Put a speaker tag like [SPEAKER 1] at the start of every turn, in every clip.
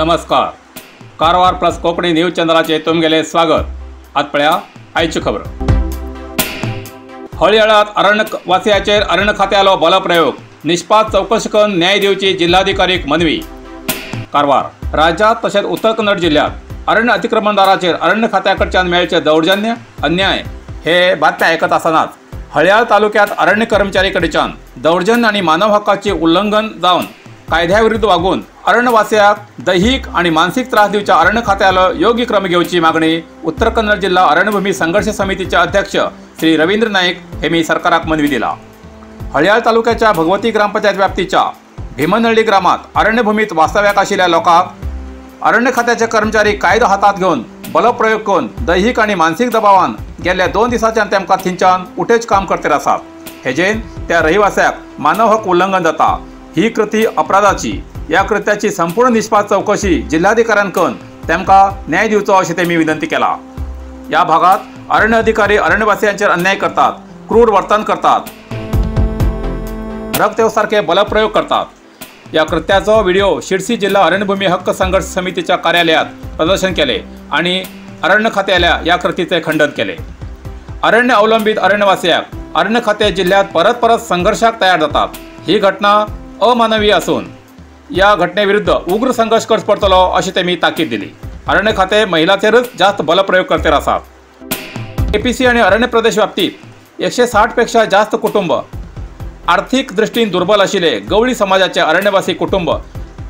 [SPEAKER 1] नमस्कार. Karwar plus Konkani news चॅनलाचे तुमगेले स्वागत. आज पळया आयची खबर. हळयाळात अरण्यवासियाचेर अरण्य खात्यालो बलप्रयोग, निष्पात चवकशी करून न्याय दिवची जिल्हाधिकारीक मनवी. कारवार राज्यात तशेंच उत्तर कन्नड जिल्ह्यात अरण्य अतिक्रमणदाराचेर अरण्य खात्या कडच्यान मेळचे दौर्जन्य अन्याय हे बातम्या आयकत आसतनाच हळयाळ तालुक्यात अरण्य कर्मचारी कडच्यान दौर्जन्य आनी मानव हक्काचे उल्लंघन जावन कायद्या विरुद्ध वागून अरण्यवासियाक दैहिक आणि मानसिक त्रास दिवच्या अरण्य खात्याला योग्य क्रम घेवची मागणी उत्तर कन्नड जिल्हा अरण्यभूमी संघर्ष समितीचे अध्यक्ष श्री रवींद्र नाईक हेमी सरकाराक मनवी दिला. हळयाळ तालुक्याच्या भगवती ग्रामपंचायत व्याप्तीच्या भीमनहळ्ळी ग्रामात अरण्यभूमीत वास्तव्याक आशिल्ल्या लोकांक अरण्य खात्याचे कर्मचारी कायदो हातात घेवन बलप्रयोग करून दैहिक आणि मानसिक दबावान गेल्या 2 दिसांच्यान तेमकां थंयच्यान उठेच काम करते आसात. हेजेन त्या रहिवास्याक मानव हक्क उल्लंघन जाता. ही कृती अपराधाची. या कृत्याची संपूर्ण निष्पात चौकशी जिल्हाधिकाऱ्यान करून तेमकां न्याय दिवचो अशें तेमी विनंती केला. या भागात अरण्य अधिकारी अरण्यवासियांचेर अन्याय करतात, क्रूर वर्तन करतात, रक्तसारखे बलप्रयोग करतात. या कृत्याचो व्हिडिओ शिरसी जिल्हा अरण्यभूमी हक्क संघर्ष समितीच्या कार्यालयात प्रदर्शन केले आणि अरण्य खात्याला या कृतीचे खंडन केले. अरण्य अवलंबित अरण्यवासियाक अरण्य खाते जिल्ह्यात परत परत संघर्षाक तयार जातात. ही घटना अमानवीय असून या घटनेविरुद्ध उग्र संघर्ष करचो पडतलो अशी तेमी ताकीद दिली. अरण्य खाते महिलाचेरच जास्त बलप्रयोग करते आसात. एपीसी आणि अरण्य प्रदेश व्याप्तीत 160 पेक्षा जास्त कुटुंब आर्थिक दृष्टीन दुर्बल आशिल्ले गवळी समाजाचे अरण्यवासी कुटुंब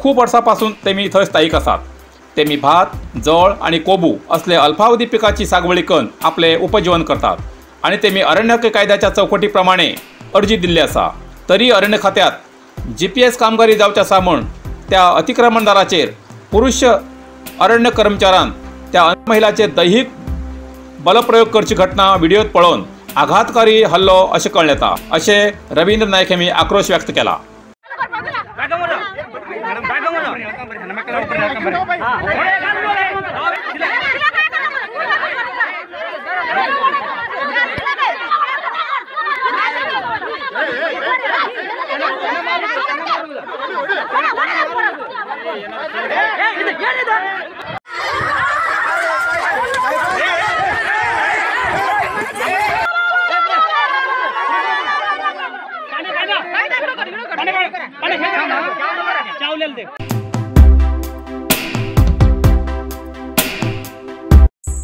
[SPEAKER 1] खूब वर्सां पासून तेमी थंय स्थायीक आसात. तेमी भात, जळ आणि कोबू असले अल्पावधी पिकाची सागवळी करून आपले उपजीवन करतात आणि तेमी अरण्य हक्क कायद्याच्या चौकटी प्रमाणे अर्जी दिल्ली आसा. तरी अरण्य खात्यात GPS कामगिरी जावचे आसा म्हूण त्या अतिक्रमणदाराचेर पुरुष अरण्य कर्मचाऱ्यान त्या महिलाचेर दैहिक बलप्रयोग करची घटना व्हिडिओत पळोवन आघातकारी हल्लो अशें कळ्ळें येता अशें रवींद्र नायक हेमी आक्रोश व्यक्त केला.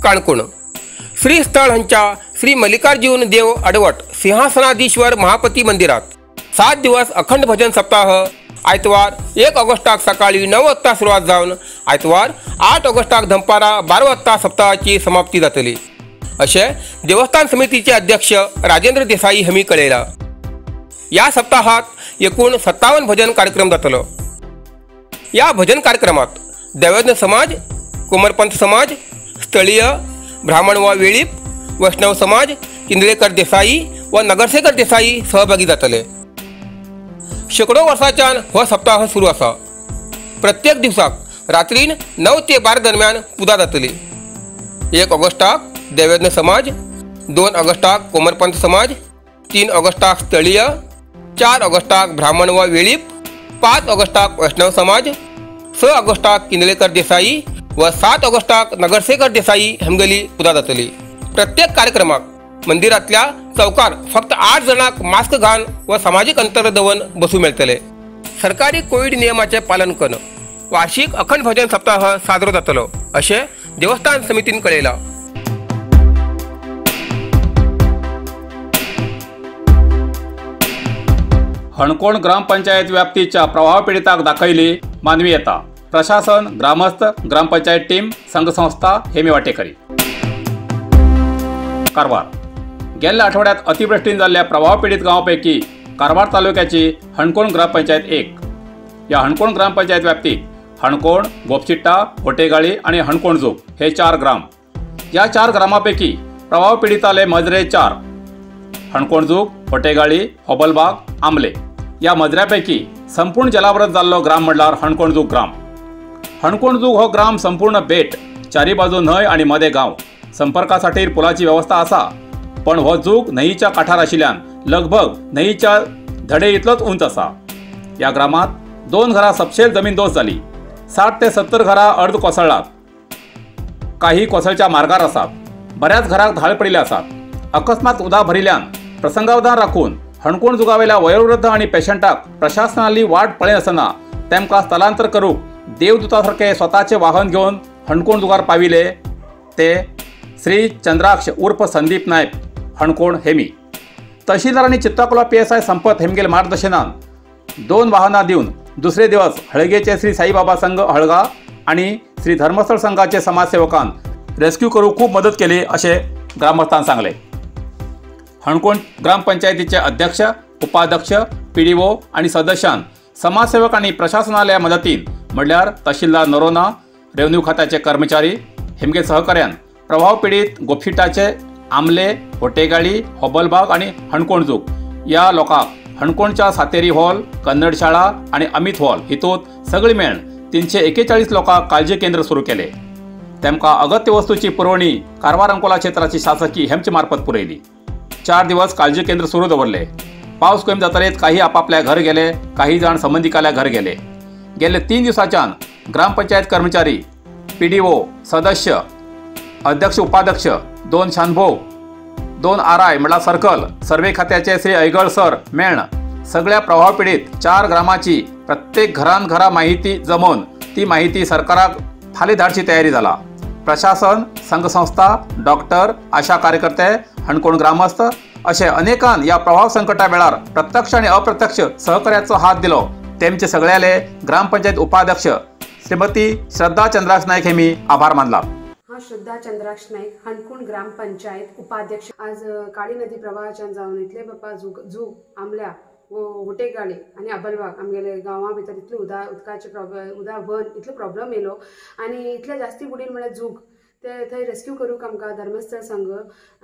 [SPEAKER 2] काणकोण श्रीस्थळ हांच्या श्री मल्लिकार्जुन देव अडवट सिंहासनाधीश्वर महापती मंदिरात 7 दिवस अखंड भजन सप्ताह आयतवार 1 ऑगस्टाक सकाळी 9 वाजता सुरवात जावन आयतवार 8 ऑगस्टाक दनपारा 12 वाजता सप्ताहाची समाप्ती जातली अशें देवस्थान समितीचे अध्यक्ष राजेंद्र देसाई हमी कळयला. या सप्ताहात एकूण 57 भजन कार्यक्रम जातलो. या भजन कार्यक्रमात देवज्ञ समाज, कुमरपंथ समाज, स्थळीय ब्राह्मण व वेळीप, वैष्णव समाज, किंदळेकर देसाई व नगरसेकर देसाई सहभागी जातले. शेकडो वर्सांच्यान हो सप्ताह सुरू आसा. प्रत्येक दिवसाक रात्रीन 9 ते 12 दरम्यान पुजा जातली. 1 ऑगस्टाक देवज्ञ समाज, 2 ऑगस्टाक कोमरपंथ समाज, 3 ऑगस्टाक स्थळीय, 4 ऑगस्टाक ब्राह्मण व वेळीप, 5 ऑगस्टाक वैष्णव समाज, 6 ऑगस्टाक किंदळेकर देसाई व 7 ऑगस्टाक नगरसेकर देसाई हमगली पुजा जातली. प्रत्येक कार्यक्रमाक मंदिरातल्या चौकार फक्त 8 जणांक मास्क घालून व सामाजिक अंतर दवरून बसू मेळटले. सरकारी कोविड नियमाचे पालन करून वार्षिक अखंड भजन सप्ताह साजरो जातलो अशें देवस्थान समितीन कळयलां.
[SPEAKER 1] हणकोण ग्रामपंचायत व्याप्तीच्या प्रवाह पीडिताक दाखयली मानवीयता. प्रशासन, ग्रामस्थ, ग्रामपंचायत टीम, संघसंस्था हेमी वाटेकरी. कारवार गेल्या आठवड्यात अतिवृष्टीन जाल्ल्या प्रवाह पीडित गांवापैकी कारवार तालुक्याची हणकोण ग्रामपंचायत एक. या हणकोण ग्रामपंचायत व्याप्तीत हणकोण, गोपचिट्टा, होटेगाळी आणि हणकोणजूक हे 4 ग्राम. या 4 ग्रामापैकी प्रवाह पीडिताले मजरे 4, हणकोणजूक, होटेगाळी, होबलबाग, आमले. या मजऱ्यापैकी संपूर्ण जलावृत जाल्लो ग्राम म्हणल्यार हणकोणजूक ग्राम. हणकोणजूक हो ग्राम संपूर्ण बेट, चारी बाजू न्हंय आणि मदे गांव. संपर्कासाठी पुलाची व्यवस्था आसा, पण हो जूक न्हंयच्या काठार आशिल्ल्यान लगभग न्हंयच्या धडे इतलोच उंच आसा. या ग्रामात 2 घरां सपशेल जमीनदोस्त जाली. 60 ते 70 घरां अर्द कोसळ्ळात, काही कोसळच्या मार्गार आसात, बऱ्याच घराक धाळ पडिल्ले आसात। अकस्मात उदक भरिल्ल्यान प्रसंगावधान राखून हणकोण जुगावेल्या वयोवृद्ध आनी पेशंटाक प्रशासनाली वाट पळयनासतना तेमकां स्थलांतर करूंक देवदूता सारके स्वताचे वाहन घेवन हणकोण जुगार पाविले ते श्री चंद्राक्ष उर्फ संदीप नायक हणकोण हेमी। तहसीलदार आनी चित्ताकोला PSI Sampat हेमगेल मार्गदर्शनान 2 वाहनां दिवन दुसरे दिवस हळगेचे श्री साईबाबा संघ हळगा आनी श्री धर्मस्थळ संघाचे समाजसेवकान रेस्क्यू करूंक खूब मदत केली अशें ग्रामस्थान सांगलें। हणकोण ग्रामपंचायतीचे अध्यक्ष, उपाध्यक्ष, PDO आनी सदस्यान समाजसेवक आनी प्रशासनाल्या मदतीन म्हणल्यार तहसीलदार नरोना, रेव्हन्यू खात्याचे कर्मचारी हेमगे सहकार्यान प्रभाव पिडीत गोपशिटाचे आमले, होटेगाळी, होबलबाग आनी हणकोण जूक ह्या लोकांक हणकोणच्या सातेरी हॉल, कन्नड शाळा आनी अमित हॉल हितूंत सगळी मेळून 341 लोकांक काळजी केंद्र सुरू केले। तेमकां अगत्य वस्तूची पुरवणी कारवार अंकोला क्षेत्राची शासकी हेमचे मार्फत पुरयली। 4 दिवस काळजी केंद्र सुरू दवरले। पावस कमी जातरेच काही आपापल्या घर गेले, काही जाण संबंधिकाल्या घर गेले। गेले 3 दिवसाच्यान ग्रामपंचायत कर्मचारी, PDO, सदस्य, अध्यक्ष, उपाध्यक्ष, 2 शानभोग, 2 RI म्हळ्यार सर्कल, सर्वे खात्याचे श्री ऐगळ सर मेळण सगळ्या प्रभाव पिडीत 4 ग्रामाची प्रत्येक घरान घरा माहिती जमोवन ती माहिती सरकाराक फाल्यां धाडची तयारी जाला। प्रशासन, संघसंस्था, डॉक्टर, आशा कार्यकर्ते, हणकोण ग्रामस्थ असे अनेकान या प्रभाव संकटा वेळार प्रत्यक्ष आणि अप्रत्यक्ष सहकार्याचो हात दिलो। तेमचे सगळ्याले ग्रामपंचायत उपाध्यक्ष श्रीमती श्रद्धा चंद्राक्ष नाईक हेमी आभार मानला।
[SPEAKER 3] हांव श्रद्धा चंद्राक्ष नाईक, हणकोण ग्रामपंचायत उपाध्यक्ष। आज काळी नदी प्रवाहाच्यान जावन इतले बापा जूग आमल्या होटेगाळी आनी अबलबाग आमगेले गांवा भितर इतले उदकाचे प्रॉब्लेम, उदक भर इतलो प्रॉब्लम येयलो आनी इतले जास्ती बुडील म्हळ्यार जूग ते थंय रेस्क्यू करूंक आमकां धर्मस्थळ संघ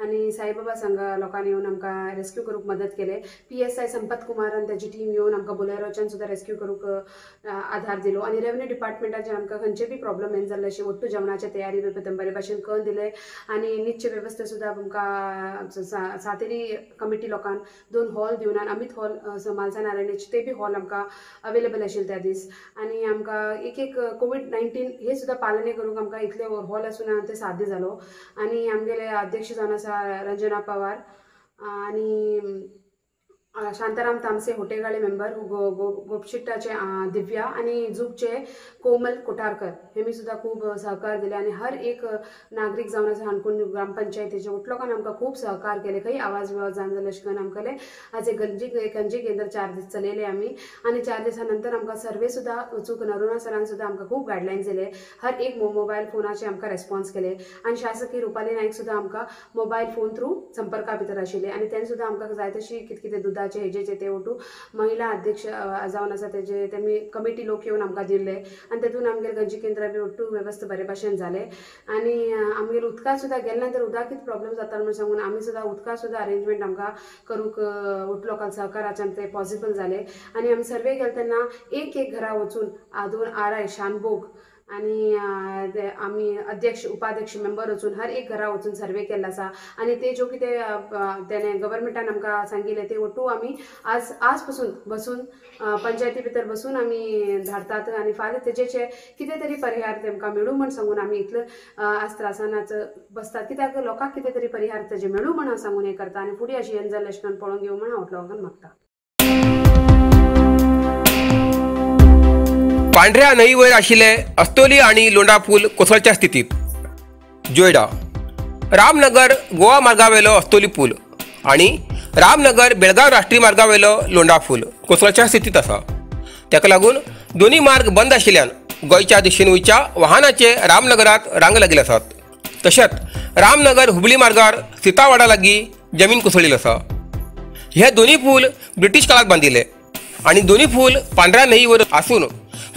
[SPEAKER 3] आनी साईबाबा संघ लोकांनी येवन आमकां रेस्क्यू करूंक मदत केले। PSI Sampat Kumar आनी ताजी टीम येवन आमकां बोलेरोच्यान सुद्दां रेस्क्यू करूंक आधार दिलो आनी रेव्हन्यू डिपार्टमेंटाचेर आमकां खंयचे बी प्रॉब्लम येन जाल्ले अशें ಒಟ್ಟು जेवणाचे तयारी बी बरे भाशेन करून दिले आनी न्हिदचे वेवस्था सुद्दां आमकां सातेरी कमिटी लोकांक 2 हॉल दिवन आनी अमित हॉल मालसा नारायणाचे ते बी हॉल आमकां अवेलेबल आशिल्ले त्या दीस आनी आमकां एक एक COVID-19 हे सुद्दां पालने करूंक आमकां इतले हॉल आसून ते साध्य जालो। आनी आमगेले अध्यक्ष जावन आसा रंजना पवार आनी शांताराम तामसे होटेगाळे मेंबर, गोपशिट्टाचे दिव्या आनी जुगचे कोमल कोठारकर हेमी सुद्दां खूब सहकार दिले आनी हर एक नागरीक जावन आसा हणकोण ग्रामपंचायतीचे उठ लोकांनी आमकां खूब सहकार केले। खंय आवाज बिवाज जावन जाल्यार अशें करून आमकां आज एक गंजी केंद्र 4 दीस चलयले आमी आनी 4 दिसां नंतर आमकां सर्वे सुद्दां वचूंक नरोना सरान सुद्दां आमकां खूब गायडलायन्स दिले, हर एक मोबायल फोनाचे आमकां रेस्पॉन्स केले आनी शासकीय रुपाली नायक सुद्दां आमकां मोबायल फोन थ्रू संपर्का भितर आशिल्ले आनी तेणें सुद्दां आमकां जाय तशी कितें कितें दुदाचे हेजे ते ओटू महिला अध्यक्ष जावन आसा तेजे तेमी कमिटी लोक येवन आमकां दिल्ले आनी तेतून आमगेले गंजी केंद्र बी ओट्टू वेवस्था बरे भाशेन जाले आनी आमगेले उदकां सुद्दां गेले नंतर उदक कितें प्रॉब्लम जाता म्हणून सांगून आमी सुद्दां उदकां सुद्दां अरेंजमेंट आमकां करूंक ओटू लोकांक सहकाराच्यान ते पॉसिबल जाले आनी आमी सर्वे केले तेन्ना एक एक घरा वचून 2 RI Shanbhog आनी आमी अध्यक्ष, उपाध्यक्ष, मेंबर वचून हर एक घरा वचून सर्वे केल्लो आसा आनी ते ज्यो कितें तेणें गव्हर्मेंटान आमकां सांगिल्लें ते ओटू आमी आज आज पसून बसून पंचायती भितर बसून आमी धाडतात आनी फाल्यां तेजेचे कितें तरी परिहार तेमकां मेळूं म्हण सांगून आमी इतले आज त्रासान बसतात, कित्याक लोकांक कितें तरी परिहार तेजे मेळूं म्हण हांव सांगून हें करता आनी फुडें अशें येन जालें अशें करून पळोवन घेवं म्हण हांव लोकांक मागता।
[SPEAKER 2] पांढऱ्या न्हंयेवयर आशिल्ले अस्तोली आनी लोंडा पूल कोसळच्या स्थितीत। जोयडा रामनगर गोवा मार्गावेलो अस्तोली पूल आनी रामनगर बेळगांव राष्ट्रीय मार्गावेलो लोंडा पूल कोसळच्या स्थितीत आसा। ताका लागून दोन्ही मार्ग बंद आशिल्ल्यान गोंयच्या दिशेन वयच्या वाहनाचे रामनगरात रांग लागिल्ले आसात। तशेंच रामनगर हुबळी मार्गार सीतावाडा लागीं जमीन कोसळिल्ली आसा। हे दोन्ही पूल ब्रिटीश काळात बांदिल्ले आनी दोन्ही पूल पांढऱ्या न्हंयेवर आसून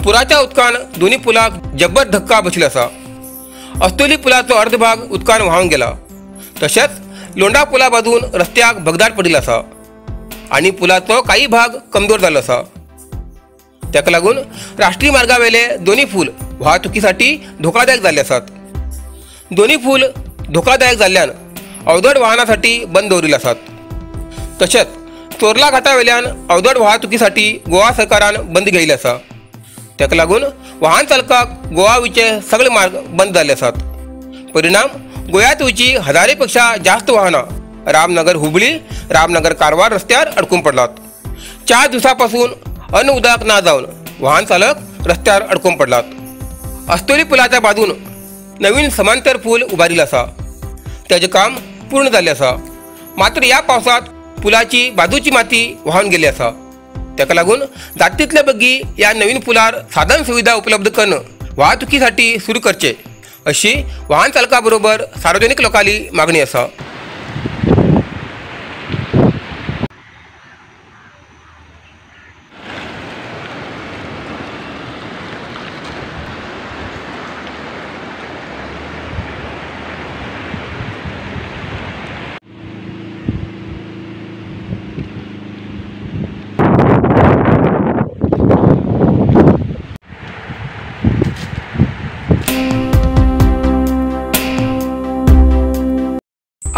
[SPEAKER 2] पुराच्या उदकान दोन्ही पुलाक जब्बर धक्का बसलो आसा। अस्तोली पुलाचो अर्ध भाग उदकान व्हांवन गेला। तशेंच लोंडा पुला बाजून रस्त्याक भगदाड पडिल्लो आसा आनी पुलाचो काही भाग कमजोर जाल्लो आसा। ताका लागून राष्ट्रीय मार्गावेले दोन्ही पूल वाहतुकीसाठी धोकादायक जाल्ले आसात। दोन्ही पूल धोकादायक जाल्ल्यान अवजड वाहनासाठी बंद दवरिल्ले आसात। तशेंच चोरला घाटावेल्यान अवजड वाहतुकीसाठी गोवा सरकारान बंद घेयिल्लें आसा। ताका लागून वाहन चालकाक गोवा वयचे सगळे मार्ग बंद जाल्ले आसात. परिणाम गोव्यांत वयची हजारे पेक्षा जास्त वाहनां रामनगर हुबळी, रामनगर कारवार रस्त्यार अडकून पडलात. 4 दिवसां पासून अन्न उदक ना जावन वाहन चालक रस्त्यार अडकून पडलात. अस्तोरी पुलाच्या बाजून नवीन समांतर पूल उबारिल्लो आसा. ताजें काम पूर्ण जाल्लें आसा. मात्र ह्या पावसांत पुलाची बाजूची माती व्हांवन गेली आसा. ताका लागून जाता तितले बेगी ह्या नवीन पुलार साधन सुविधा उपलब्ध करून वाहतुकीसाठी सुरू करचे अशी वाहन चालका बरोबर सार्वजनिक लोकांली मागणी आसा.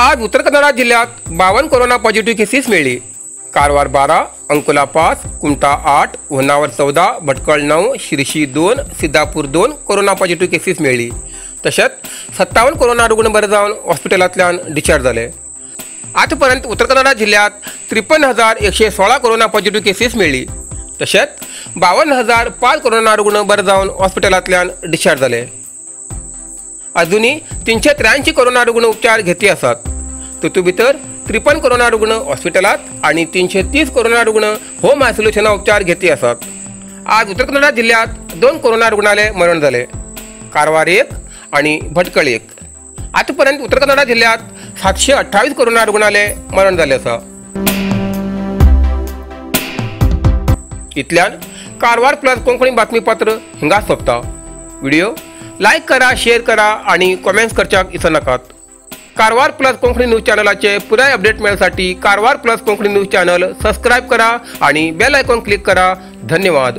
[SPEAKER 2] आज उत्तर कन्नडा जिल्ह्यात 52 कोरोना पॉझिटिव्ह केसेस मिळली. Karwar 12, Ankola 5, Kumta 8, Honnavar 14, Bhatkal 9, Sirsi 2, Siddapur 2 corona positive cases मिळली. तशेंच 57 कोरोना रुग्ण बरे जावन हॉस्पिटलांतल्यान डिस्चार्ज जाले. आतापर्यंत उत्तर कन्नडा जिल्ह्यात 53,116 कोरोना पॉझिटिव्ह केसेस मिळली. तशेंच 52,005 कोरोना रुग्ण बरे जावन हॉस्पिटलांतल्यान डिस्चार्ज जाले. अजूनही 383 कोरोना रुग्ण उपचार घेती आसात. तातूंत भितर 53 कोरोना रुग्ण हॉस्पिटलांत आनी 330 कोरोना रुग्ण होम आयसोलेशना उपचार घेती आसात. आज उत्तर कन्नडा जिल्ह्यात 2 कोरोना रुग्णाले मरण जाले. कारवार 1 आनी भटकळ 1. आतापर्यंत उत्तर कन्नडा जिल्ह्यात 728 कोरोना रुग्णाले मरण जाले आसा. इतल्यान कारवार प्लस कोंकणी बातमीपत्र हिंगा सोंपता. व्हिडिओ लायक करा, शेअर करा आणि कॉमेंट्स करच्याक विसरनाकात. कारवार प्लस कोंकणी न्यूज चॅनलाचे पुराय update मेळसाठी Karwar plus Konkani news channel subscribe करा आणि बेल आयकॉन क्लिक करा. धन्यवाद.